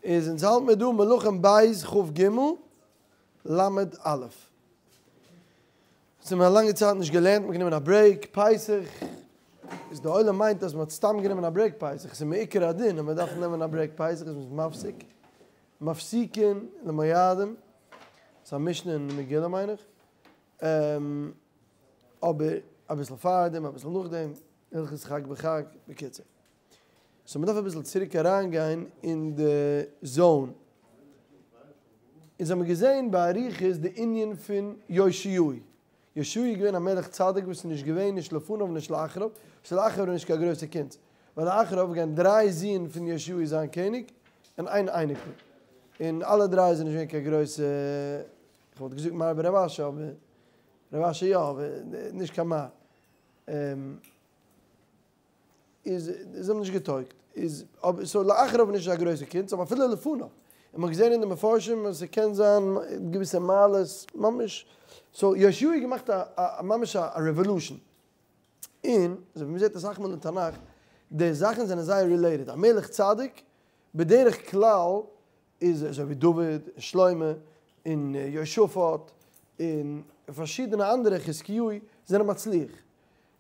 איז אונז האלט מיר דא מלכים ב' כ"ג ל"א. אונז האבן א לאנגע צייט נישט געלערנט, מ'האט גענומען א ברעיק פסח, איז די עולם מיינט אז מ'האט סתם גענומען א ברעיק פסח, ס'איז מעיקר הדין אז מ'דארף נעמען א ברעיק פסח איז מ'איז מפסיק, מפסיקין למועדים, ס'איז א משנה אין מגילה מיין איך, אבער אביסל פארדעם אביסל נאכדעם, הלכות חג בחג, בקיצור. סאו מ'דארף אביסל צוריק אריינגיין אין די זאון. אונז האמיר געזען באריכות די ענין פון יאשיהו. יאשיהו איז געווען א מלך צדיק וואס איז נישט געווען נישט לפניו נישט לאחריו, וואס לאחריו איז נישט קיין גרויסע קונץ, ווייל לאחריו גייען דריי זין פון יאשיהו זיין קעניג און איין אייניקל, און אלע דריי זענען נישט געווען קיין גרויסע, איך וואלט געזאגט מר ברב אשי אבער רב אשי יא אבער נישט קיין מר. איז זיי האבן נישט געטויגט, איז אבער סאו לאחריו איז נישט אזא גרויסע קונץ, אבער אפילו לפניו, און מ'האט געזען אין די מפרשים אז ס'קען זיין געוויסע מעלות, ממש, סאו יאשיהו האט געמאכט א א ממש א רעוואלושען, און אזוי ווי מ'זעט אסאך מאל אין תנך, די זאכן זענען זייער רילעיטעד, א מלך צדיק בדרך כלל איז אזוי ווי דוד און שלמה און יהושפט און פארשידענע אנדערע חזקיהו זענען מצליח,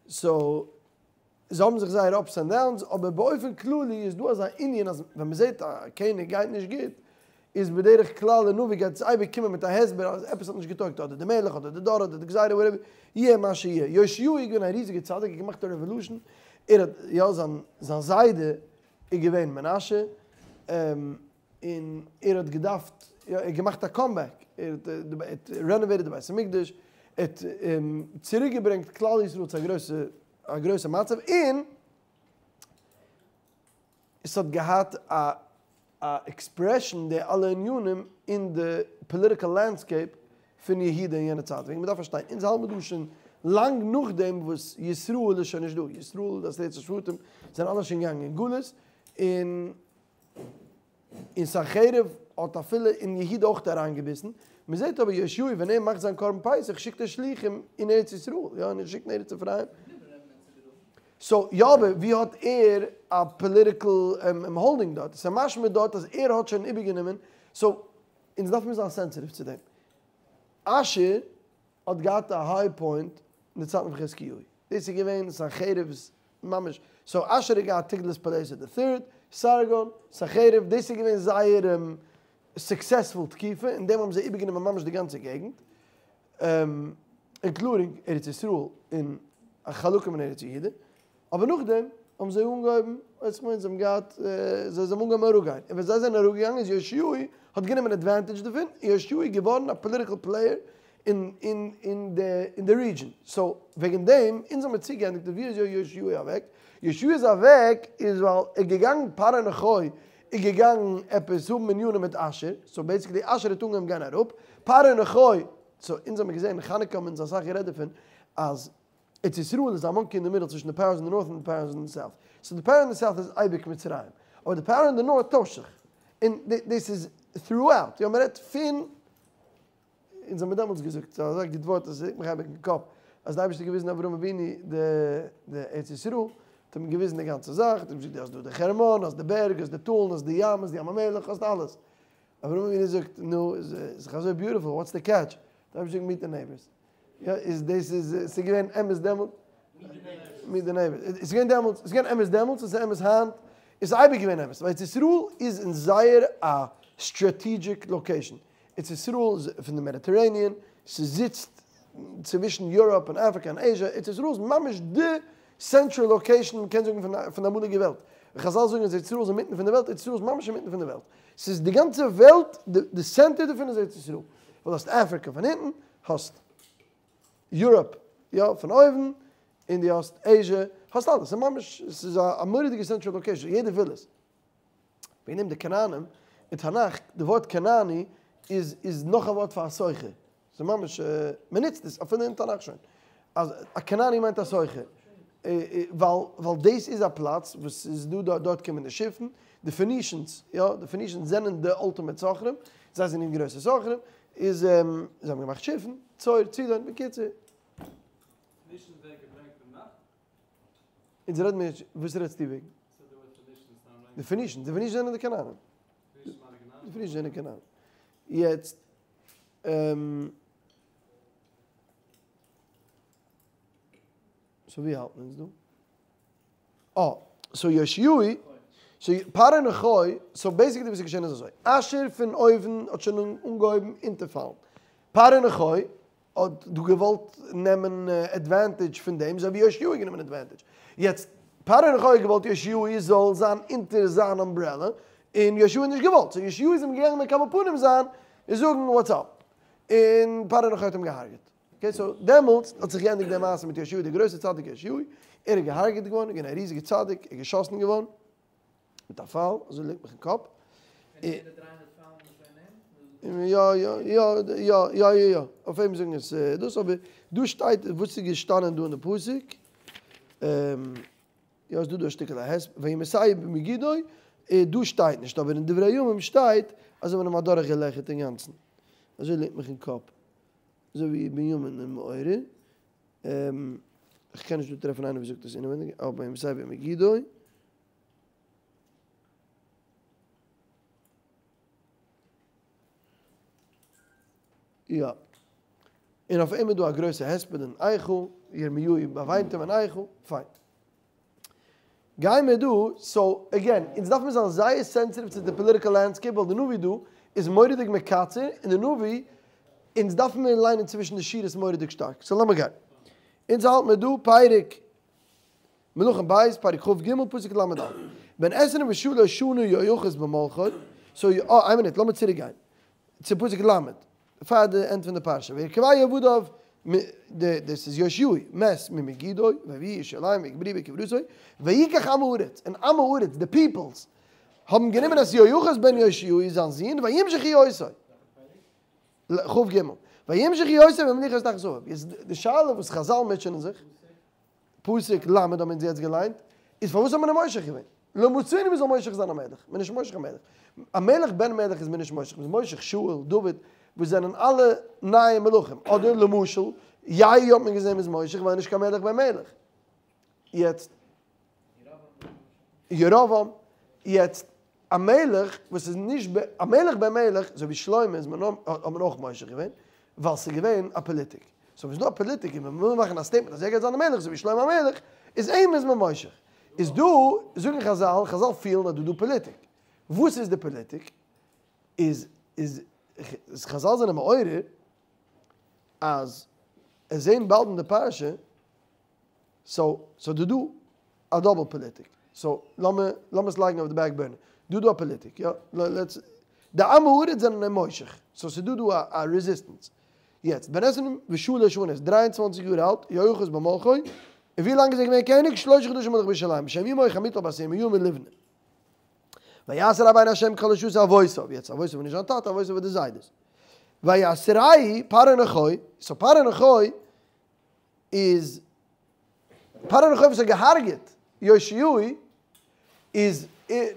סאו זיי האבן זיך זייער אפס ענד דאונס, אבער באופן כללי איז דא אזא ענין אז ווען מען זעט א קעניג גייט נישט גוט, איז בדרך כלל די נביא גייט אייביג קומען מיט א הסבר אז עפעס האט נישט געטויגט אדער די מלך אדער די דור אדער די גזירה וואטעווער, יהיה מה שיהיה. יאשיהו איז געווען א ריזיגער צדיק, ער האט געמאכט א רעוואלושען, ער האט, יא זיין זיין זיידע איז געווען מנשה, און ער האט געדארפט, יא, ער האט געמאכט א קאמבעק, ער האט רענאוועיטעד די בית המקדש, ער האט צוריק געברענגט כלל ישראל צו א גרויסע א גרויסע מצב, און עס האט געהאט א א עקספרעשן די אלע ענינים אין די פאליטיקעל לענדסקעיפ פון יהודה אין יענע צייט, וועגן מען דארף פארשטיין, אונז האלט מיר דא שוין לאנג נאכדעם וואס ישראל איז שוין נישט דא, ישראל די עשרת השבטים זענען אלע שוין געגאנגען אין גלות, און און סנחריב האט אפילו אין יהודה אויך אריינגעביסן, מען זעט אבער יאשיהו ווען ער מאכט זיין קרבן פסח שיקט ער שלוחים אין ארץ ישראל, יא און ער שיקט אין ארץ אפרים, סאו יא אבער ווי האט ער א פאליטיקל האלדינג דארט, ס'איז משמע דארט אז ער האט שוין איבערגענומען, סאו אונז דארף מיר זיין סענסיטיוו צו דעם. אשור האט געהאט א היי פוינט אין די צייטן פון חזקיהו, דאס איז געווען סנחריב'ס ממש, סאו אשור האט געהאט תגלת פלאסר די טירד, סרגון, סנחריב, דאס איז געווען זייער סוקסעספול תקופה, אין דעם האבן זיי איבערגענומען ממש די גאנצע געגנט, אינקלודינג ארץ ישראל און חלקים אין ארץ יהודה, אבער נאכדעם האבן זיי אנגעהויבן, ווייס איך מיין, זיי האבן געהאט, זיי האבן אנגעהויבן אראפגיין, און ווען זיי זענען אראפגעגאנגען איז יאשיהו האט גענומען עדווענטעדזש דערפון, און יאשיהו איז געווארן א פאליטיקל פלעיער אין אין אין די אין די רידזשען, סאו וועגן דעם אונז האמיר צוגעענדיגט ווי אזוי יאשיהו איז אוועק, יאשיהו איז אוועק איז ווייל ער איז געגאנגען פרעה נכה איז געגאנגען עפעס האבן ענינים מיט אשור, סאו בעיסיקלי אשור האט אנגעהויבן גיין אראפ, פרעה נכה, סאו אונז האמיר געזען אין חנוכה האבן אונז אסאך גערעדט דערפון אז ארץ ישראל איז א מאנקי אין די מידל צווישן די פאוערס אין די נארט און די פאוערס אין די סאוט, סאו די פאוער אין די סאוט איז אייביג מצרים, אבער די פאוער אין די נארט טוישט זיך, און דאס איז throughout, יא מ'רעדט פון. אונז האמיר דעמאלטס געזאגט, ס'איז אזא גוט ווארט אז ס'ליגט מיך אייביג אין קאפ, אז די אייבערשטער האט געוויזן אברהם אבינו די די ארץ ישראל, האט אים געוויזן די גאנצע זאך, האט אים געזאגט דו האסט דא די חרמון, האסט די בערג, האסט די טאלן, האסט די ים, האסט די ים המלח, האסט אלעס. אברהם אבינו זאגט, נו, איז דאך אזוי ביוטיפול, וואטס די קעטש? די אייבערשטער זאגט מיט די נעיבערס. יא, איז דאס איז, ס'איז געווען אמת דעמאלט, מיט די נעיבערס. ס'איז געווען דעמאלטס, ס'איז געווען אמת דעמאלטס און ס'איז אמת היינט, עס איז אייביג געווען אמת, ווייל ארץ ישראל איז אין זייער א סטראטעגיק לאקעישאן. ארץ ישראל איז פון די מעדיטערעניען, ס'זיצט צווישן יוראפ און אפריקע און עיזשע, ארץ ישראל איז ממש די סענטרעל לאקעישאן מ'קען זאגן פון די אמאליגע וועלט, ווען חזל זאגן אז ארץ ישראל איז אינמיטן פון די וועלט, ארץ ישראל איז ממש אינמיטן פון די וועלט, ס'איז די גאנצע וועלט, די סענטער דערפון איז ארץ ישראל, ווייל האסט אפריקע פון אונטן, האסט יוראפ יא פון אויבן, און דו האסט עיזשע, האסט אלעס, ס'איז ממש, ס'איז א מורא'דיגע סענטרעל לאקעישאן, יעדער וויל עס. וועגן דעם די כנענים, אין תנך, די ווארט כנעני איז איז נאך א ווארט פאר א סוחר. ס'איז ממש, מען נוצט עס אפילו אין תנך שוין. אז א כנעני מיינט א סוחר. ווייל ווייל דאס איז א פלאץ וואס איז דא דארט דארט קומען די שיפן, די פאנישענס, יא, די פאנישענס זענען די אלטימעט סוחרים, זיי זענען גרויסע סוחרים, איז זיי האבן געמאכט שיפן, צור, צידון, בקיצור. פאנישענס ווערט געברענגט פון נאכט? אונז רעדן מיר נישט, וואס רעדסטו וועגן? די פאנישענס, די פאנישענס זענען די כנענים. די פנישים זענען כנענים. יעצט, סאו ווי האלטן אונז דא? אה, סאו יאשיהו, סאו פרעה נכה, סאו בעיסיקלי וואס איז געשען איז אזוי, אשור פון אויבן האט שוין אנגעהויבן אונטערפאלן, פרעה נכה האט דא געוואלט נעמען עדווענטעדזש פון דעם, אזוי ווי יאשיהו האט גענומען עדווענטעדזש, יעצט פרעה נכה האט געוואלט יאשיהו זאל זיין אונטער זיין אמברעלע, און יאשיהו האט נישט געוואלט, סאו יאשיהו איז אים געגאנגען מקבל פנים זיין און זאגן וואטס אפ, און פרעה נכה האט אים געהארגעט. אקעי סאו דעמאלטס האט זיך געענדיגט די מעשה מיט יאשיהו דער גרויסער צדיק יאשיהו, ער איז געהארגעט געווארן, געווען א ריזיגער צדיק, ער איז געשאסן געווארן מיט א פייל, אזוי ליגט מיך אין קאפ. יא יא יא יא יא יא יא, אויף אים זאגן עס דאס, אבער דא שטייט וואס איז געשטאנען דא אין די פסוק, יא איז דא דא א שטיקל א הסבר, וימיתהו במגידו, דא שטייט נישט, אבער אין דברי הימים שטייט אז זיי האבן אים אדורך געלעכערט אינגאנצן, אזוי ליגט מיך אין קאפ. אזוי ווי בנימין און מעורר, איך קען נישט דא טרעפן איינער וואס זאגט עס אינעווייניג, אבער וימיתהו במגידו. יא. און אויף אים איז דא א גרויסע הספד אין איכה, ירמיהו באוויינט אים אין איכה, פיין. גייען מיר דא, סאו עגעין, אונז דארף מיר זיין זייער סענסיטיוו צו די פאליטיקעל לענדסקעיפ ווייל די נביא דא איז מורא'דיג מקצר און די נביא, אונז דארפן מיר ליינען צווישן די שורות מורא'דיג שטארק, סאו לאמיר גיין. אונז האלט מיר דא פרק מלכים ב' פרק כ"ג פסוק ל"א, בן עשרים ושלש שנה יהואחז במלכו, סאו אה איין מינוט לאמיר צוריק גיין צו פסוק ל', פאר די ענד פון די פרשה, וירכבהו עבדיו, דאס איז יאשיהו, מת ממגידו, ויביאוהו ירושלים ויקברוהו בקבורתו, ויקח עם הארץ, און עם הארץ, די פיפלס, האבן גענומען את יהואחז בן יאשיהו זיין זון, וימשחו אותו, כ"ג, וימשחו אותו וימליכו תחת אביו, יעצט די שאלה וואס חזל מוטשענען זיך, פסוק ל' האבן אונז יעצט געליינט, איז פארוואס האט מען אים מושח געווען? לא מצינו מ'זאל מושח זיין א מלך, מען איז נישט מושח א מלך. א מלך בן מלך איז מען נישט מושח, מען איז מושח שאול, דוד, וואס זענען אלע נייע מלכים. אדער למשל, יהוא האט מען געזען מ'איז מושח ווייל ער איז נישט קיין מלך בן מלך. יעצט, ירבעם, יעצט, א מלך וואס איז נישט ב א מלך בן מלך, אזוי ווי שלמה איז מען האט מען אויך מושח געווען, ווייל ס'איז געווען א פאליטיק. סאו ווען ס'איז דא א פאליטיק און מ'וויל מאכן א סטעיטמענט אז ער גייט זיין די מלך אזוי ווי שלמה המלך, איז אים איז מען מושח. איז דא, זאגן חזל, חזל פילן אז דא דא פאליטיק. וואס איז די פאליטיק? איז איז חזל זענען מעורר אז עס זעהן באלד אין די פרשה, סאו סאו דא דא א דאבל פאליטיק. סאו לאמיר לאמיר עס לייגן אויף די בעק בערנער. דא דא א פאליטיק, יא. לעטס, די עם הארץ זענען אים מושח. סאו ס'איז דא דא א רעזיסטענס. יעצט, בן עשרים ושלש שנה איז דריי און צוואנציג יאר אלט, יהואחז במלכו, און ווי לאנג איז ער געווען קעניג? שלשה חדשים מלך בירושלים, ושם אמו חמוטל בת ירמיהו מלבנה. ויעש הרע בעיני השם ככל אשר עשו אבותיו, יעצט אבותיו איז נישט זיין טאטע, אבותיו איז די זיידעס. ויסרהו פרעה נכה, סאו פרעה נכה איז פרעה נכה וואס האט געהארגעט יאשיהו איז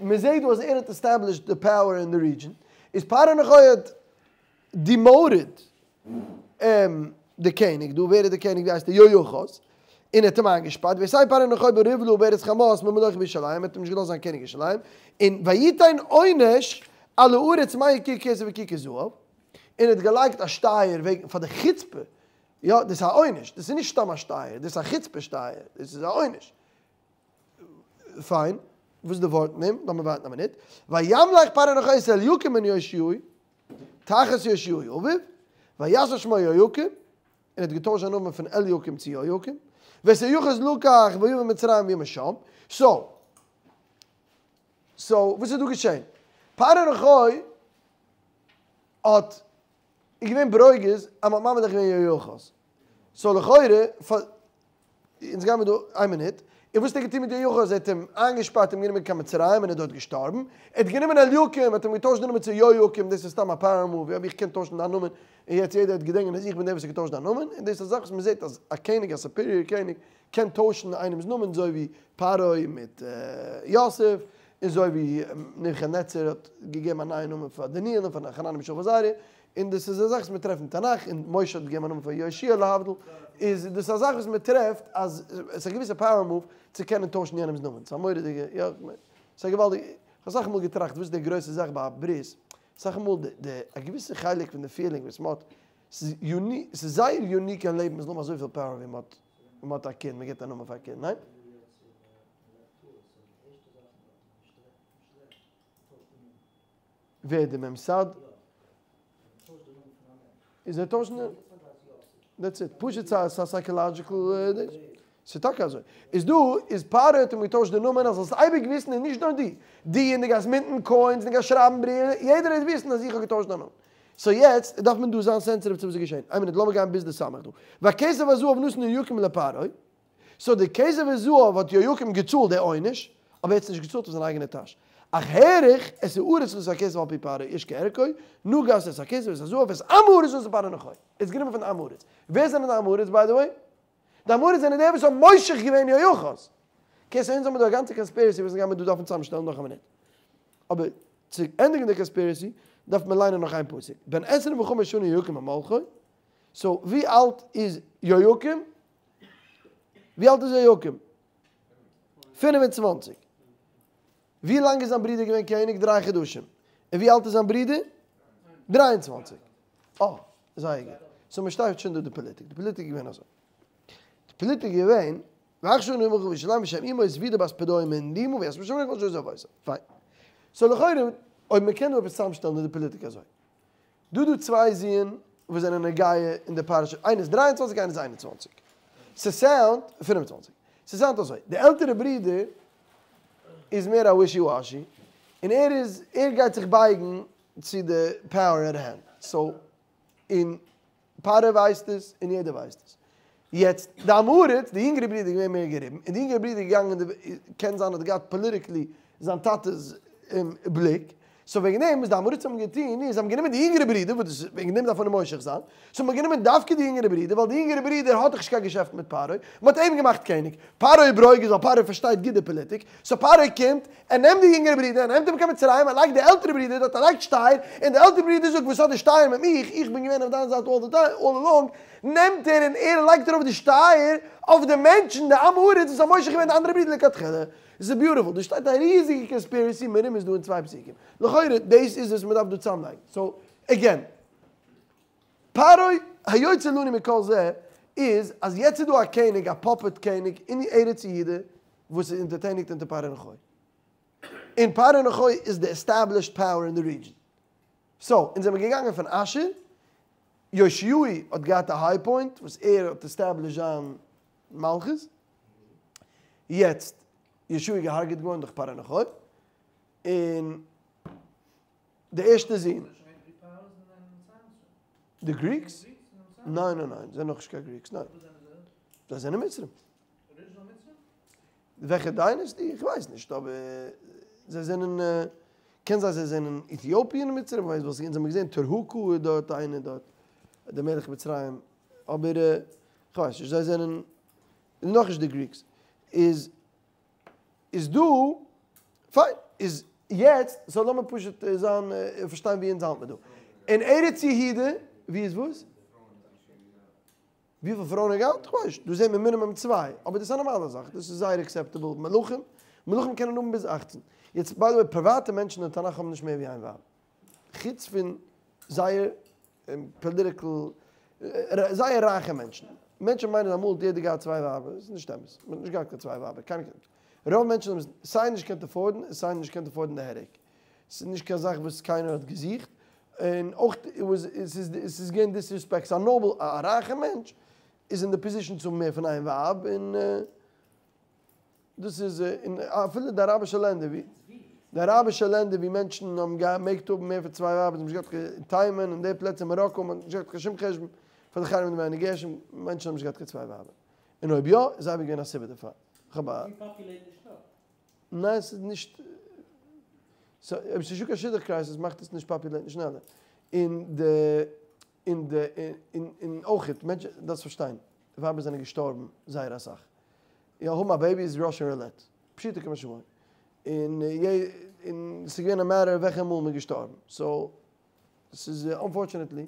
מען זעהט דא אז ער האט עסטעבלישט די פאוער אין די רידזשען, איז פרעה נכה האט דימאוטעד די קעניג דא, ווער איז די קעניג ווי הייסט ער יהואחז, און ער האט אים איינגעשפארט, וישים פרעה נכה ברבלה בארץ חמת ממלוך בירושלים, ער האט אים נישט געלאזט זיין קעניג אין ירושלים, און ויתן עונש על הארץ מאה ככר כסף וככר זהב, און ער האט געלייגט א שטייער וועגן פאר די חוצפה יא, דאס איז א עונש, דאס איז נישט סתם א שטייער, דאס איז א חוצפה שטייער, דאס איז א עונש. פיין, וואס איז די ווארט אין דעם? לאמיר ווארטן א מינוט. וימלך פרעה נכה את אליקים בן יאשיהו, תחת יאשיהו אביו, וישם את שמו יהויקים, און ער האט געטוישט זיין נאמען פון אליקים צו יהויקים, ואת יהואחז לקח ויבא מצרים וימת שם. סאו, סאו, וואס איז דא געשען? פרעה נכה האט איז געווען ברוגז אז מ'האט ממליך געווען יהואחז. סאו לכאורה, פאר, אונז גיימיר דא, איין מינוט, און וואס האט ער געטון מיט יהואחז? ער האט אים איינגעשפארט אים גענומען קיין מצרים און ער איז דארט געשטארבן. ער האט גענומען אליקים, האט אים געטוישט די נאמען צו יהויקים, דאס איז סתם א פאוער מאוו, אויב איך קען טוישן דיין נאמען, און יעצט יעדער וועט געדענקען אז איך בין דער וואס האט געטוישט דיין נאמען, און דאס איז א זאך וואס מ'זעט אז א קעניג, א סופיריער קעניג, קען טוישן איינעמ'ס נאמען, אזוי ווי פרעה מיט יוסף, און אזוי ווי נבוכדנצר האט געגעבן א נייע נאמען פאר דניאל און פאר חנניה מישאל ועזריה, און דאס איז א זאך וואס מען טרעפט אין תנך, און משה האט געגעבן א נאמען פאר יהושע להבדיל, איז דאס א זאך וואס מען טרעפט אז עס איז א געוויסע פאוער מאוו צו קענען טוישן יענעמ'ס נאמען, ס'איז א מורא'דיגע, יא, ס'איז א געוואלדיגע, איך האב אסאך מאל געטראכט וואס איז די גרויסע זאך ביי א ברית. אסאך מאל די די א געוויסע חלק פון די פילינג וואס מ'האט, ס'איז יוניק, ס'איז זייער יוניק אין לעבן מ'זאל האבן אזויפיל פאוער ווי מ'האט ווען מ'האט א קינד, מ'גיבט א נאמען פאר א קינד, ניין? ווער די ממסד? איז זיי טוישן די דעטס איט, פשוט ס'איז א סייקאלאדזשיקל דאס, ס'איז טאקע אזוי, איז דא איז פרעה האט אים געטוישט די נאמען אז זאלסט אייביג וויסן און נישט נאר דו, דו און דו גייסט מינטן קוינס און דו גייסט שרייבן בריוון, יעדער וועט וויסן אז איך האב געטוישט דיין נאמען. סאו יעצט דארף מען דא זיין סענסיטיוו צו וואס איז געשען. איין מינוט לאמיר גיין ביז די סמך דא. והכסף והזהב נתן אליקים לפרעה, סאו די כסף וזהב האט יהויקים געצאלט די עונש, אבער ער האט עס נישט געצאלט פון זיין אייגענע טאש. אך העריך את הארץ נתן הכסף על פי פרעה איש כערכו, נגש את הכסף ואת הזהב ואת עם הארץ נתן פרעה נכה. ער האט עס גענומען פון די עם הארץ. ווער זענען די עם הארץ ביי די וועי? די עם הארץ זענען די וואס האבן מושח געווען יהויחז. אקעי סאו אונז האבן דא א גאנצע קאנספירעסי וואס גיימיר דא דארפן צוזאמשטעלן נאך א מינוט. אבער צו ענדיגן די קאנספירעסי דארף מען ליינען נאך איין פסוק. בן עשרים וחמש שנה יהויקים במלכו. סאו ווי אלט איז יהויקים? ווי אלט איז יהויקים? 25. ווי לאנג איז זיין ברודער געווען קעניג? דריי חדשים. און ווי אלט איז זיין ברודער? 23. אה, זייער גוט. סאו מען שטייט שוין דא די פאליטיק. די פאליטיק איז געווען אזוי. די פאליטיק איז געווען, ואחר שנה מלכו בירושלים ושם אמו זבידה בת פדויה מן רימה ויעש בשומרון ככל אשר עשו אבותיו. פיין. סאו לכאורה, אויב מען קען דא עפעס צוזאמשטעלן איז די פאליטיק אזוי. דא דא צוויי זוהן וואס זענען נוגע אין די פרשה, איינער איז 23 איינער איז 21. ס'סאונד, 25. ס'סאונדט אזוי, די עלטערע ברודער איז מער א ווישי וואשי, און ער איז, ער גייט זיך בייגן צו די פאוער עט הענד. סאו, און פרעה ווייסט עס, און יעדער ווייסט עס. יעצט, די עם הארץ, די יונגערע ברודער איז געווען מער געריבן, און די יונגערע ברודער איז געגאנגען, קען זיין האט געהאט פאליטיקלי זיין טאטע'ס בליק, סאו וועגן דעם וואס די עם הארצים האבן געטון איז, זיי האבן גענומען די יונגערע ברודער, וואס דאס וועגן דעם דארף מען אים מושח זיין, סאו מ'האט גענומען דווקא די יונגערע ברודער, ווייל די יונגערע ברודער האט דאך נישט קיין געשעפט מיט פרעה, מ'האט אים געמאכט קעניג. פרעה איז ברוגז ווייל פרעה פארשטייט גוט די פאליטיק, סאו פרעה קומט, ער נעמט די יונגערע ברודער, ער נעמט אים קיין מצרים, ער לייגט די עלטערע ברודער דארט, ער לייגט שטייער, און די עלטערע ברודער זאגט, וואס האט די שטייער מיט מיך, איך בין געווען אויף דיין זייט אלל די טיים, אלל אלאנג, נעמט ער און ער לייגט ארויף די שטייער אויף די מענטשן, די עם הארץ וואס האבן מושח געווען די אנדערע ברודער לכתחילה. עס איז ביוטיפול, דא שטייט א ריזיגע קאנספירעסי מרומז דא אין צוויי פסוקים. לכאורה דאס איז וואס מען דארף דא צוזאמלייגן. סאו, עגעין, פרעה היוצא לנו מכל זה איז אז יעצט איז דא א קעניג, א פאפעט קעניג אין ארץ יהודה וואס איז אונטערטעניגט אונטער פרעה נכה. און פרעה נכה איז די עסטעבלישד פאוער אין די רידזשען. סאו, אונז זעמיר געגאנגען פון אשור, יאשיהו האט געהאט א היי פוינט וואס ער האט עסטעבלישט זיין מלכות, יעצט יאשיהו איז געהארגעט געווארן דורך פרעה נכה, און די ערשטע זון. די גריקס? ניין ניין ניין, זיי זענען נאכנישט קיין גריקס, ניין. זיי זענען מצרים. וועלכע דייניסטי? איך ווייס נישט, אבער זיי זענען, קען זיין זיי זענען איטיאפיען מצרים, כ'ווייס וואס, אונז האבן געזען תרהקה איז דארט איינער דארט, דער מלך מצרים, אבער כ'ווייס נישט, זיי זענען נאכנישט די גריקס. איז איז דא, פיין, איז יעצט, סאו לאמיר פשוט זיין, פארשטיין ווי אונז האלט מיר דא. אין ארץ יהודה, ווי איז וואס? וויפיל פרויען ער געהאט? כ'ווייס נישט, דא זעהט מען מינימום צוויי, אבער דאס איז א נארמאלע זאך, דאס איז זייער עקסעפטעבל, מלכים, מלכים קענען האבן ביז אכצן. יעצט ביי די וועי, פריוואטע מענטשן אין תנך האבן נישט מער ווי איין ווייב. חוץ פון זייער פאליטיקל, זייער רייכע מענטשן. מענטשן מיינען אמאל האט יעדער געהאט צוויי ווייבער, דאס איז נישט אמת, מען האט נישט געהאט קיין צוויי ווייבער, קיינער, רוב מענטשן האבן סיי נישט געקענט עפארדן און סיי נישט געקענט עפארדן די העדעיק. ס'איז נישט קיין זאך וואס קיינער האט געזוכט, און אויך עס איז געווען דיסריספעקט, ס'איז א נאבל, א רייכע מענטש איז אין די פאזישן צו האבן מער פון איין ווייב, און דאס איז, און אפילו די אראבישע לענדער ווי, די אראבישע לענדער ווי מענטשן האבן געמעגט האבן מער פון צוויי ווייבער, זיי האבן נישט געהאט קיין, תימן און די פלעצער, מאראקא, מען האט נישט געהאט קיין שום חשבון פאר די חרם דרבינו גרשום, מענטשן האבן נישט געהאט קיין צוויי ווייבער, און אויב יא, איז אייביג געווען א סיבה דערפאר. כ'האב א. ניין ס'איז נישט, אויב ס'איז נישטא קיין שידוך קרייזיס מאכט עס נישט פאפולעיטן שנעלער. און די, און די, און און אויכעט, מענטשן, דארפסט פארשטיין, ווייבער זענען געשטארבן זייער אסאך. יא, האבן א בעיבי איז ראשען רולעט, פשוטו כמשמעו. און יע, און ס'איז געווען א מעטער וועלכע מאל מ'איז געשטארבן. סאו, ס'איז אנפארטשענעטלי,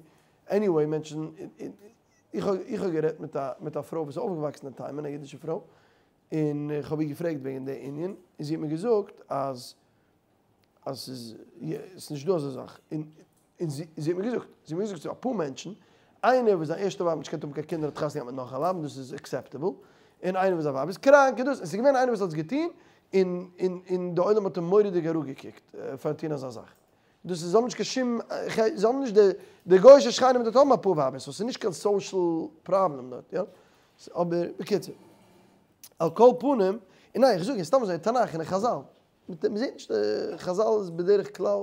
עניוועי מענטשן, איך האב, איך האב גערעדט מיט א, מיט א פרוי וואס איז אויפגעוואקסן אין תימן, א אידישע פרוי, און איך האב איר געפרעגט וועגן די ענין, און זי האט מיר געזאגט אז. אז ס'איז ס'איז נישט דא אזא זאך, און און זי זי האט מיר געזאגט, זי האט מיר געזאגט ס'איז אפאר מענטשן, איינער וואס זיין ערשטע ווייב האט נישט געקענט האבן קיין קינדער האט חתונה געהאט מיט נאך א ווייב און דאס איז עקסעפטעבל, און איינער וואס זיין ווייב איז קראנק און דאס, און ס'איז געווען איינער וואס האט עס געטון, און און און די עולם האט אים מורא'דיג אראפגעקוקט פארן טון אזא זאך. דאס איז זיי האבן נישט קיין שום זיי האבן נישט די די גוי'אישע שכנים דארט האבן אפאר ווייבער סאו ס'איז נישט קיין סאושעל פראבלעם דארט יא, אבער בקיצור. על כל פנים, און ניין איך זאג און סתם אזוי אין תנך און אין חזל, מ'זעט נישט חזל איז בדרך כלל,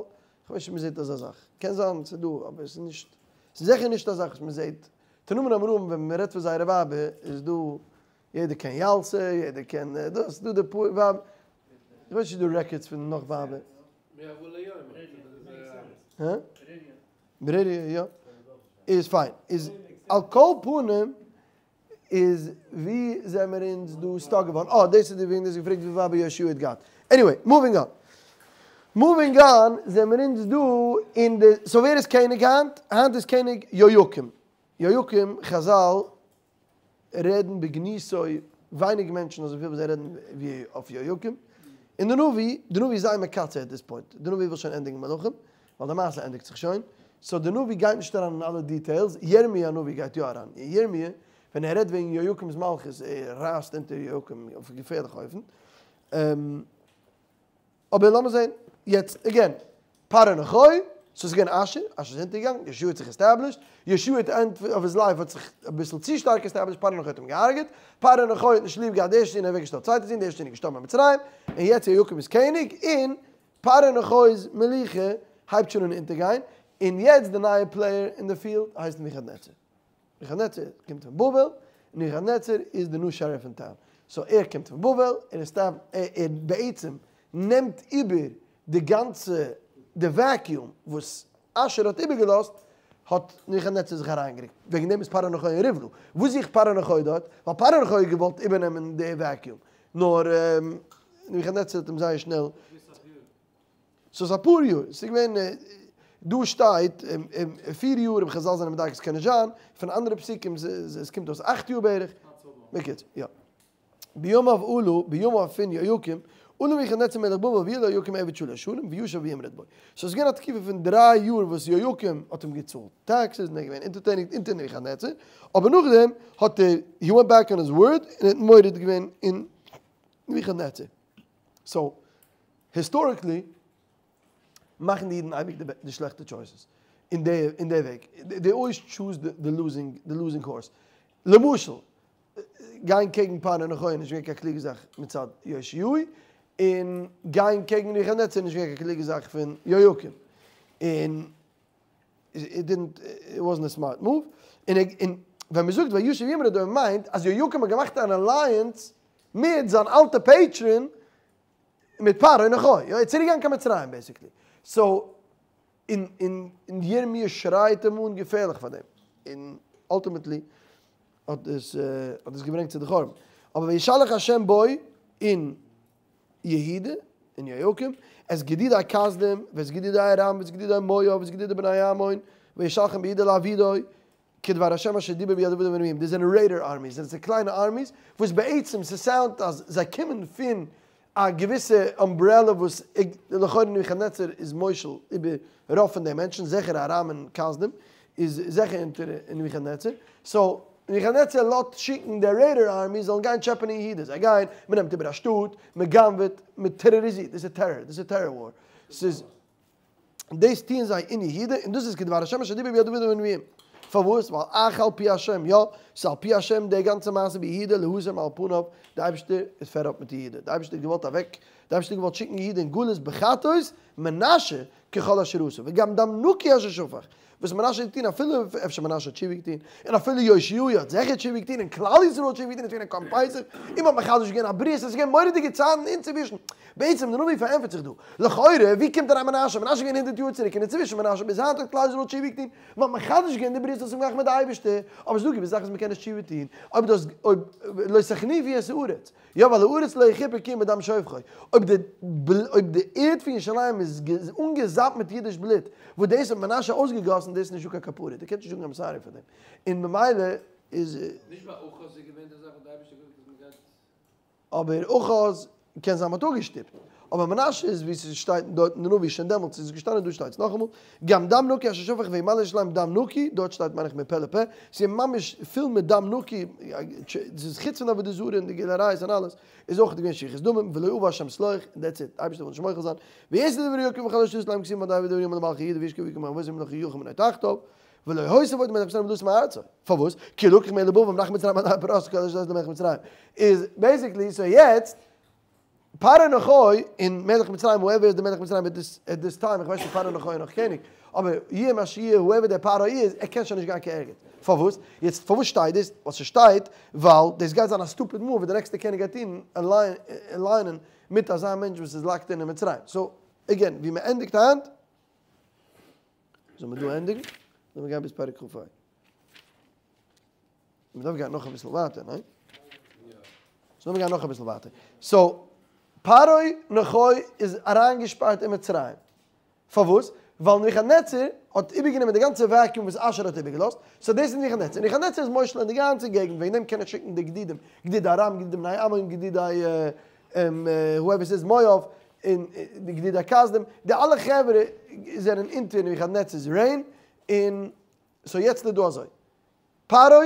כ'ווייס נישט אויב מ'זעט אזא זאך, קען זיין ס'איז דא אבער ס'איז נישט, ס'איז זיכער נישט א זאך וואס מ'זעט, תנאים און אמוראים ווען מ'רעדט פון זייערע ווייבער איז דא, יעדער קען ילתא, יעדער קען דאס, ס'דא די פאר ווייבער, כ'ווייס נישט צו ס'דא רעקארדס פון נאך ווייבער. הא? ברוריה יא. איז פיין. איז על כל פנים איז ווי זעמער אונז דא סטאק געווארן? אה דאס איז די וועגן דו האסט געפרעגט וויפיל ווייבער יאשיהו האט געהאט. עניוועי, מואווינג אן. מואווינג אן זעמער אונז דא אין די, סאו ווער איז קעניג היינט? היינט איז קעניג יהויקים. יהויקים, חזל רעדן בגנותו ווייניג מענטשן אזויפיל ווי זיי רעדן ווי אויף יהויקים. און די נביא, די נביא איז זייער מקצר עט דיס פוינט. די נביא וויל שוין ענדיגן מלכים. ווייל די מעשה ענדיגט זיך שוין, סאו די נביא גייט נישט אריין אין אלע דיטעילס, ירמי' הנביא גייט יא אריין, און ירמי' ווען ער רעדט וועגן יהויקים'ס מלכות, ער רייסט אונטער יהויקים אויף א געפערליכע אופן, אבער לאמיר זען, יעצט עגעין, פרעה נכה, סאו ס'איז געווען אשור, אשור איז אונטערגעגאנגען, יאשיהו האט זיך עסטעבלישט, יאשיהו עט ענד אוו היז לייף האט זיך אביסל צו שטארק עסטעבלישט, פרעה נכה האט אים געהארגעט, פרעה נכה האט נישט ליב געהאט די ערשטע זון, ער האט אוועקגעשטעלט צווייטע זון, די ערשטע זון איז געשטארבן אין מצרים, און יעצט יהויקים איז קעניג, און פרעה נכאו'ס מלוכה הייבט שוין אן אונטערגיין, און יעצט די נייע פלעיער אין די פיעלד הייסט נבוכדנצר. נבוכדנצר קומט פון בבל, און נבוכדנצר איז די ניו שעריף אין טאון. סאו ער קומט פון בבל, ער איז סתם, ער בעצם נעמט איבער די גאנצע, די וועקיום וואס אשור האט איבערגעלאזט, האט נבוכדנצר זיך אריינגערוקט. וועגן דעם איז פרעה נכו אין רבלה. וואס זוכט פרעה נכו דארט? ווייל פרעה נכו האט געוואלט איבערנעמען די וועקיום. נאר נבוכדנצר האט אים זייער שנעל. סאיז אפאר יאר, סאיז געווען, דא שטייט פיר יאר אבער חזל זענען מדייק סקען נישט זיין, פון אנדערע פסוקים עס קומט אויס אכט יאר בערך, בקיצור יא. בימיו עלה, בימיו פון יהויקים, עלה נבוכדנצר מלך בבל ויהי ליהויקים עבד שלש שנים וישב וימרוד בו. סאו ס'איז געווען א תקופה פון דריי יאר וואס יהויקים האט אים געצאלט טעקסעס און ער איז געווען אונטערטעניג אונטער נבוכדנצר, אבער נאכדעם האט ער, he went back on his word, און ער האט מורד געווען אין נבוכדנצר. סאו, היסטאריקלי מאכן די אידן אייביג די שלעכטע טשויסעס אין די אין די וועג. דעי אלוועיס טשוז די לוזינג די לוזינג הארס. למשל, גיין קעגן פרעה נכה איז נישט געווען קיין קלוגע זאך מצד יאשיהו, און גיין קעגן נבוכדנצר איז נישט געווען קיין קלוגע זאך פון יהויקים. און איט דידנט, איט וואזנט א סמארט מאוו. און און ווען מ'זאגט וישב וימרוד בו מיינט אז יהויקים האט געמאכט אן אלייענס מיט זיין אלטע פעיטרין מיט פרעה נכה. יא, ער איז צוריק געגאנגען קיין מצרים בעיסיקלי. סאו און און און ירמי' שרייט אים אן געפערליך פאר דעם. און אלטימעטלי האט עס האט עס געברענגט צו די חורבן. אבער וישלח ה' בו אין יהודה אין יהויקים את גדודי כשדים ואת גדודי ארם ואת גדודי מואב ואת גדודי בני עמון וישלחם ביהודה להאבידו כדבר השם אשר דיבר ביד עבדיו הנביאים, דאס זענען רעידער ארמיס, דאס זענען קליינע ארמיס וואס בעצם ס'סאונדט אז זיי קומען פון א געוויסע אמברעלע וואס לכאורה נבוכדנצר איז מושל איבער רוב פון די מענטשן, זיכער ארם און כשדים איז זיכער אונטער נבוכדנצר, סאו נבוכדנצר לאזט שיקן די רעידער ארמיס זאלן גיין טשעפען אין יהודה, זיי גייען, מ'נעמט איבער א שטאט, מ'גנב'עט, מ'טעראריזירט, דאס איז טעראר, דאס איז טעראר וואר, ס'איז. דאס טוען זיי אין יהודה, און דאס איז כדבר השם אשר דיבר ביד עבדיו הנביאים. פארוואס? ווייל אך על פי השם, יא, ס'איז על פי השם די גאנצע מעשה ביהודה להסיר מעל פניו, די אייבערשטער איז פעד אפ מיט יהודה, די אייבערשטער האט געוואלט אוועק, די אייבערשטער האט געוואלט שיקן יהודה אין גלות בחטאות מנשה ככל אשר עשה, וגם דם נקי אשר שפך, וואס מנשה האט געטון, אפילו אפשר מנשה האט תשובה געטון, און אפילו יאשיהו האט זיכער תשובה געטון, און כלל ישראל האט תשובה געטון, עס איז געווען א קרבן פסח, און מ'האט מחדש געווען א ברית, עס איז געווען מורא'דיגע צייטן אינצווישן. בעצם די נביא פארענטפערט זיך דא. לכאורה, ווי קומט אריין מנשה? מנשה איז געווען הונדערט יאר צוריק, און אינצווישן מנשה ביז היינט האט כלל ישראל תשובה געטון, מ'האט מחדש געווען די ברית וואס מ'האט געמאכט מיט די אייבערשטער, אבער ס'איז דא געוויסע זאכן וואס מ'קען נישט תשובה טון, אויב דאס אויב לא תחניפו את הארץ, יא ווייל הארץ לא יכופר כי אם בדם שופכו, אויב די אויב די ערד פון ירושלים איז אנגעזאפט מיט אידיש בלוט, וואס דאס האט מנשה אויסגעגאסן, דאס איז נישטא קיין כפרה, דו קענסט נישט זאגן איים סארי פאר דעם, און ממילא איז. נישט ביי אחז איז געווען די זאך וואס די אייבערשטער האט געזאגט אז מ'גייט. אבער אחז קען זיין מ'האט אפגעשטופט. אבער מנשה איז ווי ס'שטייט דארט אין די נביא שוין דעמאלטס איז עס געשטאנען דא שטייט עס נאכאמאל, גם דם נקי אשר שפך וימלא ירושלים דם נקי, דארט שטייט מיין איך מפה לפה, ס'איז ממש פול מיט דם נקי, ס'איז חוץ פון עבודה זרה און די גילוי עריות און אלעס, איז אויך געווען שפיכות דמים, ולא אבה השם סלוח, און דעטס איט, אייבערשטער וויל נישט מוחל זיין, ויעשו דברי יהויקים וכל אשר עשו להם כתובים על דברי ימים למלכי יהודה וישכב ויקם אבותיו וימלוך יהויכין בנו תחתיו, ולא הוסיף עוד מלך מצרים לשום מארצו, פארוואס? כי לקח מאלה בבל ומלך מצרים על פרס כל אשר עשה למלך מצרים, איז basically so יעצט פרעה נכה און מלך מצרים whoever איז די מלך מצרים at this time, איך ווייס נישט פרעה נכה איז נאך קעניג, אבער יהיה מה שיהיה whoever דער פרעה איז, ער קען שוין נישט גיין קיין ערגעץ. פארוואס? יעצט פארוואס שטייט דאס? ווייל ס'שטייט ווייל דאס גייט זיין א stupid move וואס די נעקסטע קעניג גייט טון, align ען מיט אזא מענטש וואס איז locked in אין מצרים. so again, ווי מ'ענדיגט היינט, זאל מען דא ענדיגן? זאל מען גיין ביז פרק כ"ה? מען דארף גיין נאך אביסל ווייטער, ניין? so לאמיר גיין נאך אביסל ווייטער. so, פרעה נכה איז אריינגעשפארט אין מצרים. פארוואס? ווייל נבוכדנצר האט איבערגענומען די גאנצע vacuum וואס אשור האט איבערגעלאזט, so דאס איז נבוכדנצר. נבוכדנצר איז מושל אין די גאנצע געגנט, וועגן דעם קען ער שיקן די גדודים, גדודי ארם, גדודי בני עמון, גדודי whoever ס'איז מואב, און די גדודי כשדים, די אלע חברה זענען אונטער נבוכדנצר'ס reign, און so יעצט איז דא אזוי. פרעה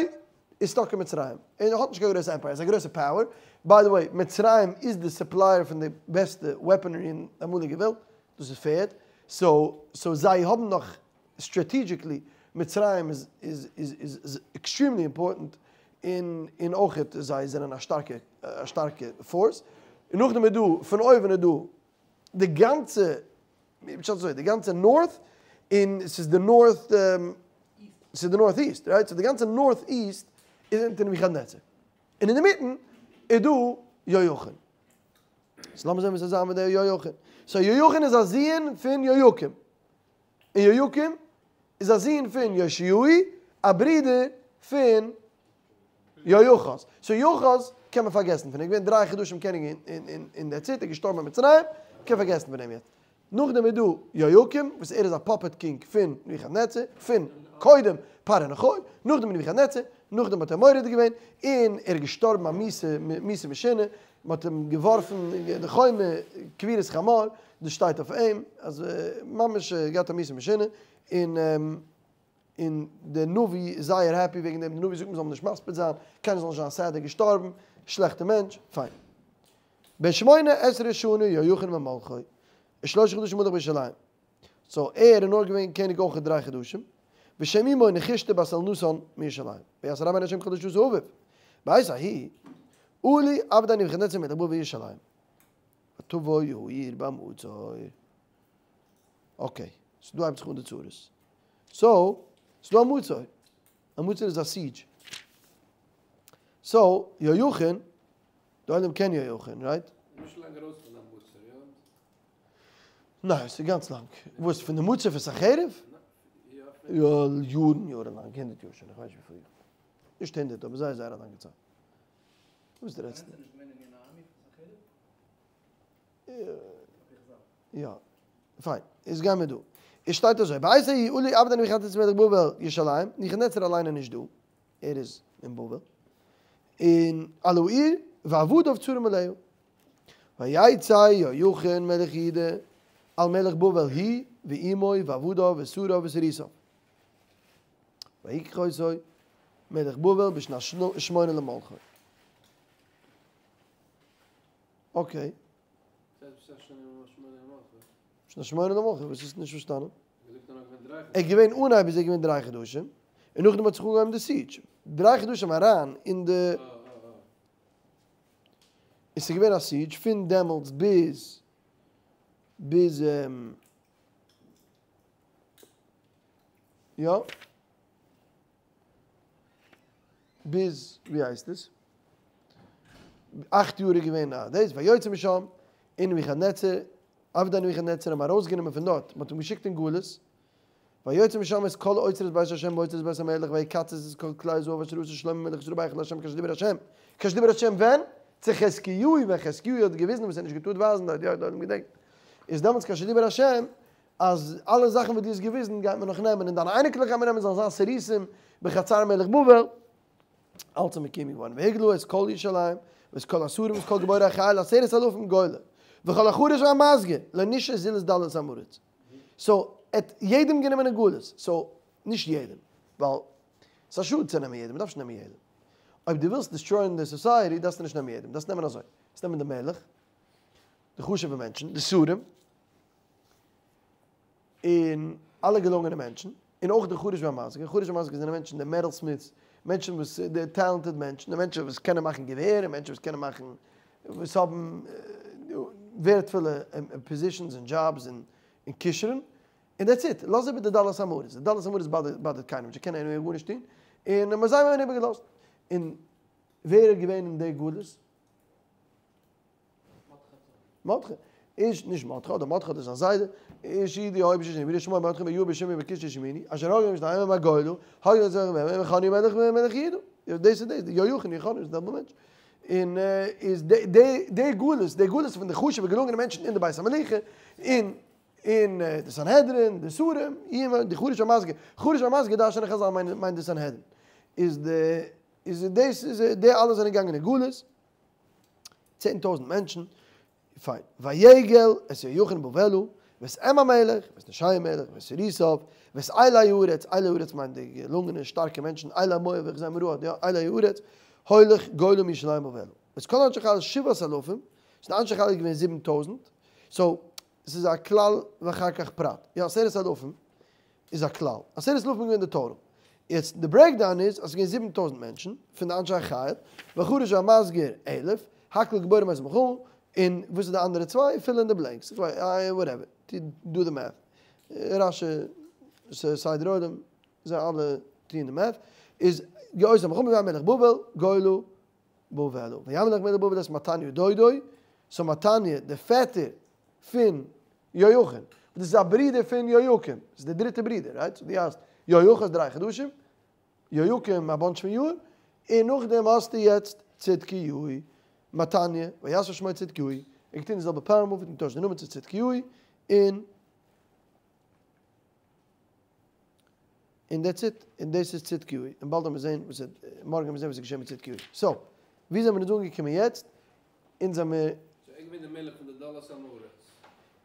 איז stuck אין מצרים, ער האט נישט קיין גרויסע empire, ער איז א גרויסע power, by the way מצרים איז די supplier פון די בעסטע weaponry אין די אמאליגע וועלט, דאס איז פערד, so so זיי האבן נאך strategically, מצרים איז איז איז איז extremely important, און און אויכעט זיי זענען א שטארקע א שטארקע force, און נאכדעם איז דא פון אויבן איז דא די גאנצע פשט אזוי, די גאנצע north, און ס'איז די north, ס'איז די north east, right? so די גאנצע north east איז אונטער נבוכדנצר. און אינמיטן איז דא יהויכין. so לאמיר זען וואס איז זיין מיט די יהויכין. so יהויכין איז א זוהן פון יהויקים. און יהויקים איז א זוהן פון יאשיהו, א ברודער פון יהואחז. so יהואחז קען מען פארגעסן פון אים, געווען דריי חדשים קעניג אין דער צייט, ער איז געשטארבן אין מצרים, קען פארגעסן פון אים יעצט. נאכדעם איז דא יהויקים וואס ער איז א puppet king פון נבוכדנצר, פון קודם פרעה נכה, נאכדעם נבוכדנצר, נאכדעם האט ער מורד געווען, און ער איז געשטארבן א מיתה מיתה משונה, מען האט אים געווארפן אין די חומה, קבורת חמור, דאס שטייט אויף אים, אז ממש געהאט א מיתה משונה, און. און דער נביא איז זייער happy וועגן דעם, דער נביא זאגט מען זאל אים נישט מספיד זיין, קיינער זאל נישט זיין sad ער איז געשטארבן, שלעכטע מענטש, פיין. בן שמונה עשרה שנה יהויכין במלכו, ושלושה חדשים מלך בירושלים, so ער איז נאר געווען קעניג אויך דריי חדשים, ושם אמו נחושתא בת אלנתן מירושלים, ויעש הרע בעיני השם ככל אשר עשה אביו, בעת ההיא עלו עבדי נבוכדנצר מלך בבל לירושלים, ותבוא העיר במצור. okay, so דא הייבט זיך אן די צרות. so, ס'דא א מצור. א מצור איז א siege. so, יהויכין, די עולם קען יהויכין, right? נישט לאנג ארויס פון א מצור, יא? ניין, ס'איז גאנץ לאנג. וואס, פון די מצור פון סנחריב? יא, יא, יארן יארן לאנג, הונדערט יאר שוין, איך ווייס נישט וויפיל יאר. נישט הונדערט, אבער זייער זייער א לאנגע צייט. וואס דו רעדסט? יא, פיין, איז גיימער דא. עס שטייט אזוי, בעת ההיא עלו עבדי נבוכדנצר מלך בבל ירושלים, נבוכדנצר אליין איז נישט דא, ער איז אין בבל, און על העיר ועבדיו צרים עליה. ויצא יהויכין מלך יהודה על מלך בבל הוא ואמו ועבדיו ושריו וסריסיו. ויקח אותו מלך בבל בשנת שמונה למלכו. okay. שנת שמונה למלכו, וואס איז נישט פארשטאנען? ער איז געווען אנהייב איז ער געווען דריי חדשים, און נאכדעם האט זיך אנגעהויבן די siege. דריי חדשים אריין אין די, און ס'איז געווען א siege פון דעמאלטס ביז, ביז, יא, ביז, ווי הייסט עס? אכט יאר איז געווען א דאס, ויוצא משם, און נבוכדנצר, עבדי נבוכדנצר האבן ארויסגענומען פון דארט, מען האט אים געשיקט אין גלות, ויוצא משם את כל אוצרות בית השם ואוצרות בית המלך, ויקצץ את כל כלי הזהב אשר עשה שלמה מלך ישראל בהיכל השם כאשר דיבר השם, כאשר דיבר השם ווען? צו חזקיהו, ווען חזקיהו האט געוויזן וואס ער האט נישט געטארט ווייזן דארט, יא, דארט געדענקט, איז דעמאלטס כאשר דיבר השם, אז אלע זאכן וואס דו האסט געוויזן גייט מען נאך נעמען, און דיינע אייניקלעך גייט מען נעמען, זאלן זיין סריסים בחצר מלך בבל. אלץ איז מקוים געווארן, והגלה את כל ירושלים, ואת כל השרים ואת כל גבורי החיל עשרת אלפים גולה. וכל החרש והמסגר, לא נשאר זולת ד' עם הארץ. סאו, ער האט יעדעם גענומען אין גלות. סאו, נישט יעדעם, ווייל ס'איז א שאד צו נעמען יעדעם, מ'דארף נישט נעמען יעדעם. אויב דו ווילסט destroy ען די society דארפסטו נישט נעמען יעדעם, דארפסט נעמען אזוי, דארפסט נעמען די מלך, די חשוב'ע מענטשן, די שרים, און אלע געלונגענע מענטשן, און אויך די חרש והמסגר, חרש והמסגר זענען מענטשן די metal smiths, מענטשן וואס די talented מענטשן, די מענטשן וואס קענען מאכן געווער, און מענטשן וואס קענען מאכן, וואס האבן ווערדפולע positions און דזשאבס און כשרון, און that's it, לאז איבער די ד' עם הארץ, די ד' עם הארץ באדערט קיינעם נישט, זיי קענען anyway גארנישט טון, און מ'האט זיי מער איבערגעלאזט. און ווער איז געווען אין די גלות? מרדכי. איש, נישט מרדכי, אדער מרדכי אדער זיין זיידע, איש יהודי היה בשושן העיר ושמו מרדכי ויהי בשמעי בן קיש איש ימיני, אשר הגר משניהם הגולה, הגר את זרעו ממנו, וחני מלך מלך יהודה. דאס איז דאס, יהויכין, יהויכין איז די זעלבע מענטש. און איז די גלות, די גלות פון די חשוב'ע געלונגענע מענטשן אין די בית המלוכה, און און די סנהדרין, די שרים, די חרש והמסגר, חרש והמסגר דרש'נען חזל מיינט די סנהדרין, איז די, איז דאס איז די אלע זענען געגאנגען אין גלות, 10,000 מענטשן, פיין, ויגל את יהויכין בבלה, ואת אם המלך, ואת נשי המלך, ואת סריסיו, ואת אילי הארץ, אילי הארץ מיינט די געלונגענע שטארקע מענטשן, אילי מואב איך זיי מראה, יא, אילי הארץ, הולך גולה מירושלים בבלה. ואת כל אנשי חיל שבעת אלפים, ס'איז אנשי חיל געווען 7,000, so, עס איז א כלל ואחר כך פרט. יא, 10,000 איז א כלל. 10,000 איז געווען די total. יעצט, די breakdown איז, אז עס איז געווען 7,000 מענטשן, פון די אנשי חיל, והחרש והמסגר 1,000, הכל גבורים בעת מלחמה, און וואס איז די אנדערע צוויי? Fill in the blanks. איך ווייס, whatever. Do the math. רש"י, סדר עולם, זיי אלע טוען די math. איז, געויז המלחמה והמלך בבל, גוילו, בבלה. וימלך מלך בבל את מתניה דודו, so מתניה, די פעטער פון יהויכין. דאס איז א ברודער פון יהויקים. דאס איז דער דריטער ברודער, right? So דו האסט יהויכין 3 חדשים, יהויקים א bunch פון יאר, און נאכדעם האסטו יעצט צדקיהו, מתניה, ויסר שמו צדקיהו. ער געטון די זעלבע power move, געטוישט די נאמען צו צדקיהו, און that's it. און דאס איז צדקיהו. און באלד וועלן מיר זען, וואס איז, מארגן וועלן מיר זען וואס איז געשען מיט צדקיהו. So, ווי זענען מיר אנגעקומען יעצט? אונז זעמיר So, ער געווען דער מלך פון די ד' עם הארץ.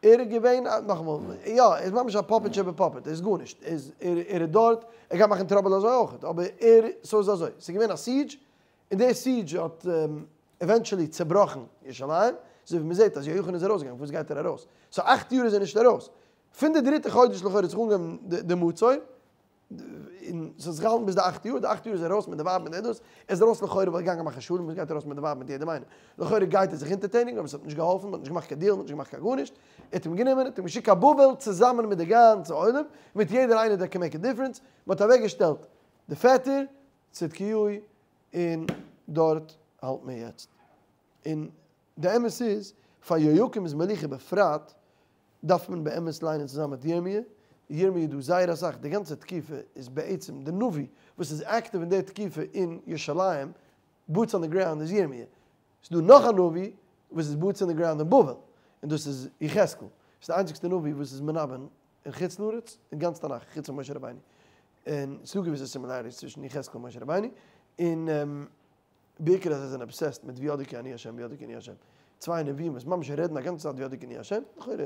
ער איז געווען, נאכאמאל, יא, ער איז ממש א puppet שבע puppet, ער איז גארנישט. ער איז, ער, ער איז דארט, ער גייט מאכן trouble אזוי אויך, אבער ער, so איז אזוי. ס'איז געווען א siege, און דער siege האט eventually צעבראכן ירושלים, אזוי ווי מ'זעט אז יהויכין איז ארויסגעגאנגען, וואס גייט ער ארויס? So 8 יאר איז ער נישט ארויס. פון די דריטע חודש לכאורה האט זיך אנגעהויבן די מצור, און ס'האט זיך געהאלטן ביז די 8 יאר, די 8 יאר איז ער ארויס מיט די ווייב מיט די דאס, ער איז ארויס לכאורה ווייל ער געגאנגען מאכן שלום, וואס גייט ער ארויס מיט די ווייב מיט יעדעם איינעם? לכאורה גייט ער זיך אונטערטעניגן, אבער עס האט נישט געהאלפן, מ'האט נישט געמאכט קיין deal, מ'האט נישט געמאכט קיין גארנישט. ער האט אים גענומען, ער האט אים געשיקט קיין בבל צוזאמען מיט די גאנצע עולם, מיט יעדער איינער that can make a difference. מ'האט אוועקגעשטעלט די פעטער, צדקיהו, און דארט האלט מען יעצט. און די אמת איז, פאר יהויקים'ס מלוכה בפרט, דארף מען באמת ליינען צוזאמען מיט ירמיה. ירמיה דא זייער אסאך, די גאנצע תקופה איז בעצם די נביא וואס איז active אין דער תקופה אין ירושלים, boots on the ground איז ירמיה. ס'איז דא נאך א נביא וואס איז boots on the ground אין בבל, און דאס איז יחזקאל. ס'איז די איינציגסטע נביא וואס איז מנבא אין חוץ לארץ, אין גאנץ תנ"ך, חוץ פון משה רבינו. און ס'איז דא געוויסע similarities צווישן יחזקאל און משה רבינו, און בעיקר אז זיי זענען obsessed מיט וידעו כי אני השם, וידעו כי אני השם. צוויי נביאים וואס ממש רעדן א גאנצע צייט וידעו כי אני השם, לכאורה,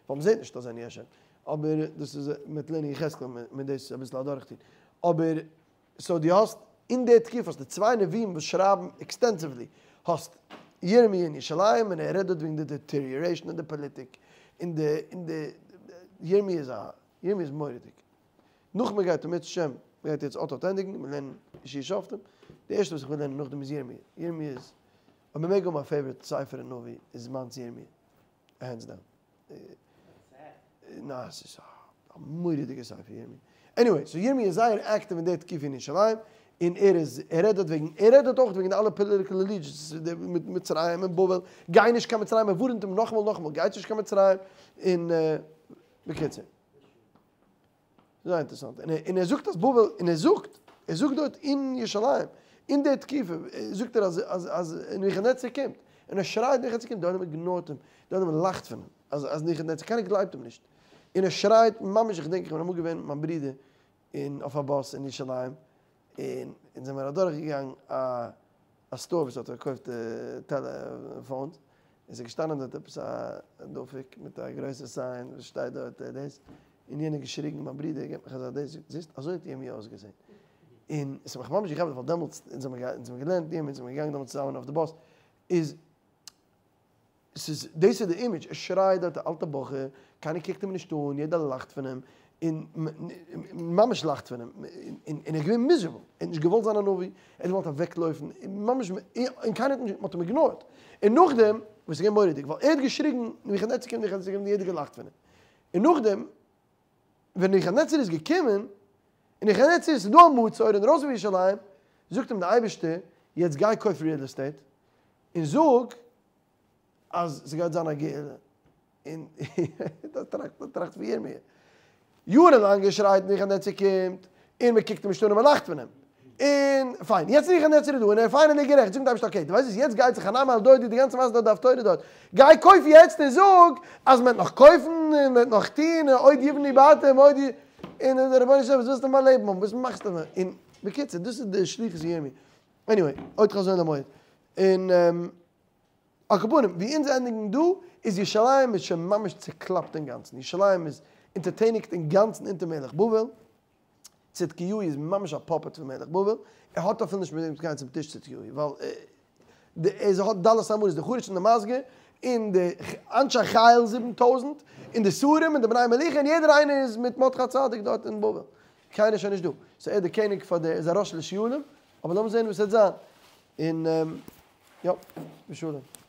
ווייל מ'זעט נישט אז אני השם. אבער דאס איז מיט לערנען יחזקאל, מיט דאס אביסל אדורכטון. אבער, so דו האסט אין דער תקופה, האסט די צוויי נביאים וואס שרייבן extensively, האסט ירמיה אין ירושלים, און ער רעדט דארט וועגן די deterioration אין די פאליטיק, אין די, אין די, ירמיה איז א, ירמיה איז מורא'דיג. נאך מען גייט אם ירצה השם, מען גייט יעצט אט אט ענדיגן, מיר לערנען יהושע שופטים. די ערשטע וואס איך וויל לערנען נאכדעם איז ירמיה. ירמיה איז, אויב מען מעג האבן א favorite ספר אין נביא, איז מיינס ירמיה. Hands down. נא, עס איז א מורא'דיגע ספר ירמיה. Anyway, so ירמיה איז זייער active אין דער תקופה אין ירושלים, און ער איז, ער רעדט דארט וועגן, ער רעדט דארט אויך וועגן אלע political allegiances, מיט מצרים און בבל, גיי נישט קיין מצרים, ער ווארנט אים נאכאמאל, נאכאמאל, גייט נישט קיין מצרים, און בקיצור. זייער אינטערעסאנט. און ער זאגט אז בבל, און ער זאגט, ער זאגט דארט אין ירושלים, אין דער תקופה, זאגט ער אז, אז, אז נבוכדנצר קומט. און ער שרייט נבוכדנצר קומט, דער עולם ignore ט אים, דער עולם לאכט פון אים, אז, אז נבוכדנצר, קיינער גלייבט אים נישט. און ער שרייט ממש, איך געדענק, איך בין אמאל געווען מיט מיין ברודער אין, אויף א באס אין ירושלים, און אונז זעמיר אדורכגעגאנגען א store וואס האט פארקויפט telephones. און ס'איז געשטאנען דארט עפעס א דפוק מיט א גרויסע sign וואס שטייט דארט דאס, און יענער געשריגן מיין ברודער געבט מיך אזא דאס, זעסט אזוי האט ירמי' אויסגעזען, און עס האט מיך ממש געכאפט ווייל דעמאלטס אונז האבן געלערנט ירמי' אונז זענען געגאנגען דעמאלטס צוזאמען אויף די באס, איז ס'איז דאס איז די image, ער שרייט דארט א אלטע בחור, קיינער קוקט אים נישט אן, יעדער לאכט פון אים, און ממש לאכט פון אים, און ער איז געווען miserable, ער האט נישט געוואלט זיין א נביא, ער האט געוואלט אוועקלויפן, ממש, און קיינער האט נישט, מ'האט אים ignore ט, און נאכדעם, וואס איז געווען מורא'דיג, ווייל ער האט געשריגן, נבוכדנצר קומט, נבוכדנצר קומט, און יעדער געלאכט פון אים, און נאכדעם, ווען נבוכדנצר איז געקומען, און נבוכדנצר איז דא א מצור אינדרויסן פון ירושלים, זאגט אים דער אייבערשטער, יעצט גיי קויף real estate, און זאג אז ס'גייט זיין א גאולה, און טראכט טראכט פון ירמי', יארן לאנג געשרייט נבוכדנצר קומט, און מען קוקט אים נישט אן און מען לאכט פון אים, און פיין, יעצט נבוכדנצר איז דא און ער איז finally גערעכט, זאגט די אייבערשטער okay, דו ווייסט וואס, יעצט גייט זיך חנמאל דודי די גאנצע מעשה דארט די הפטורה דארט, גיי קויף יעצט און זאג אז מען וועט נאך קויפן און מען וועט נאך טון און עוד יבנו בתים עוד י, און דער רבונו של עולם וואס ווילסטו מיין לעבן האבן, וואס מאכסטו מיר, און בקיצור דאס איז די שליחות פון ירמי', anyway, עוד חזון למועד, און על כל פנים, ווי אונז ענדיגן דא, איז ירושלים איז שוין ממש צוקלאפט אינגאנצן, ירושלים איז אונטערטעניגט אינגאנצן אונטער מלך בבל, צדקיהו איז ממש א puppet פון מלך בבל, ער האט אפילו נישט מיט וועם צו גיין צום טיש צדקיהו, ווייל ער האט ד' אמות, די חרש און די מסגר, און די אנשי חיל 7000, און די שרים און די בני מלוכה, און יעדער איינער איז מיט מרדכי הצדיק דארט אין בבל, קיינער איז שוין נישט דא, so ער איז די קעניג פאר די, ער איז א ראש לשועלים, אבער לאמיר זען וואס עס וועט זיין, און יא, בשלום.